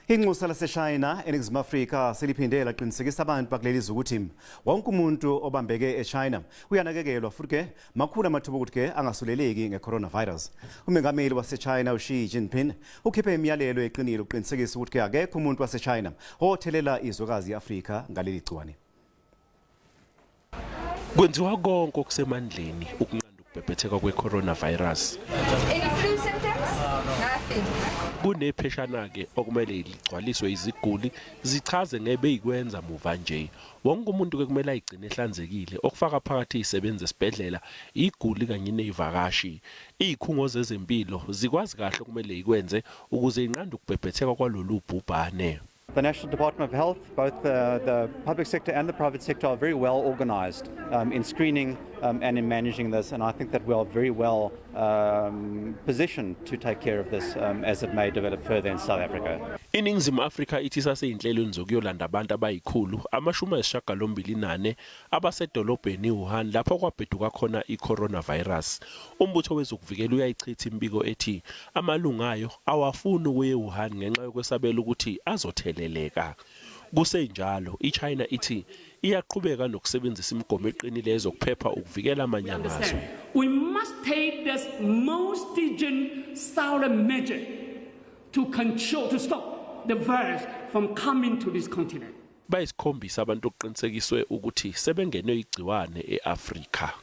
Inxusa laseChina eNingizimu Afrika seliphinde laqinisekisa abantu bakuleli zwe ukuthi wonke umuntu obambeke eChina uyanakekelwa futhi ke makhulu amathuba okuthi ke angasuleleki nge-coronavirus. Umengameli waseChina uXi Jinping ukhiphe imiyalelo eqinile ukuqinisekisa ukuthi ke akekho umuntu waseChina othelela izwekazi i-Afrika ngaleli gciwane. Kwenziwa konke okusemandleni ukunqanda ukubhebhetheka kwe-coronavirus. Any flu symptoms? Nothing. Kunepheshana-ke okumele ligcwaliswe iziguli zichaze ngebeyikwenza muva nje. Wonke umuntu-ke kumele ayigcine ehlanzekile okufaka phakathi izisebenzi esibhedlela, iguli kanye nezivakashi. Izikhungo zezempilo zikwazi kahle okumele ikwenze ukuze inqande ukubhebhetheka kwalolu bhubhane. The National Department of Health, both the public sector and the private sector, are very well organized in screening and in managing this, and I think that we are very well positioned to take care of this as it may develop further in South Africa. INingizimu Afrika ithi isaseyinhlelweni zokuyolanda abantu abayi-184 abasedolobheni iWuhan lapho kwabheduka khona i-coronavirus. Umbutho wezokuvikela uyayichitha imibiko ethi amalungu ayo awafuni ukuya eWuhan ngenxa yokwesabela ukuthi azotheleleka. Kusenjalo, iChina ithi iyaqhubeka nokusebenzisa imigomo eqinile yezokuphepha ukuvikela amanye amazwe. We must take this most stringent solemn measure to control, to stop the virus from coming to this continent. Bayisikhombisa abantu okuqinisekiswe ukuthi sebengenwe igciwane e-Afrika.